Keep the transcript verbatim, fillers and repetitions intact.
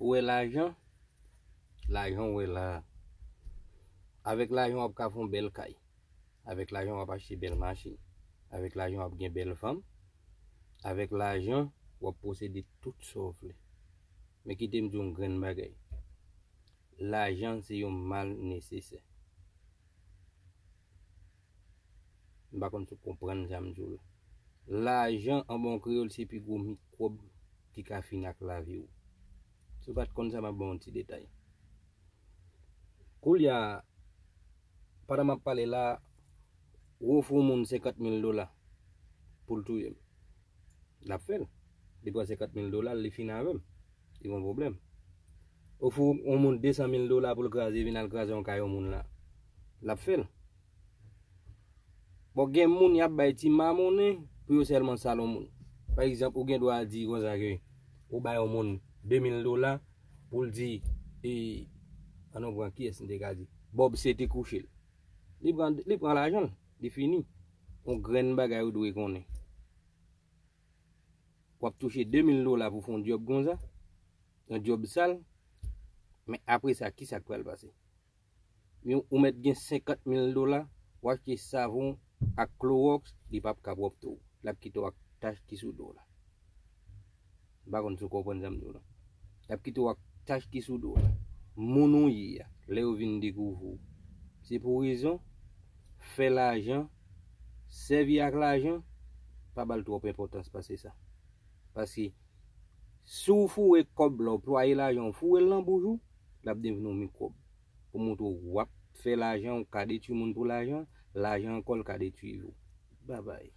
Ou wè lajan, lajan ou wè la a. Avèk lajan w ap ka fè yon bèl kay. Avèk lajan w ap achte bèl machin. Avèk lajan w ap gen bèl fanm. Avèk lajan w ap posede tout sa w vle. Men kite m di w yon grenn bagay. Lajan se yon mal nesesè. M pa konn si w konprann sa m di w la. Lajan an bon kreyòl se pi gwo mikwòb ki ka fini ak lavi w. Si w pa t konn sa, m ap ba w yon ti detay. Koulye a, pandan m ap pale la, ou ofri yon moun senkant mil dola pou l touye m. L ap fè l. Li pran senkant mil dola, li fini avè m. Li gon pwoblèm. Ofri yon moun de san mil dola pou l kraze, vin al kraze yon kay yon moun la. L ap fè l. Bon, gen moun y ap bay ti mamonnen pou yo sèlman sal yon moun. Pa egzanp, ou gen dwa di konsa ke ou bay yon moun de mil dola pou l di, e, ann nou pran kiyès m te ka di, Bob se te kouche l. Li pran, li pran lajan l, li fini. Yon grenn bagay ou dwe konnen. W ap touche de mil dola pou fè yon djòb konsa, yon djòb sal, men apre sa, kisa k pral pase? Men ou mèt gen senkant mil dola, w achte savon ak klowòks, li p ap ka pwòpte w. L ap kite w ak tach ki sou do w la. M pa konn si w konprann sa m di w la. L ap kite w ak tach ki sou do w la. Moun ou ye a, lè yo vin dekouvri w, se pou rezon, fè lajan, sèvi ak lajan, pa ba l twòp enpòtans pase sa. Paske si w foure kòb la, w plwaye lajan, w foure l nan bouch ou, l ap devni yon mikwòb. Pou montre w w ap fè lajan, ou ka detwi moun pou lajan, lajan ankò l ka detwi ou. Babay.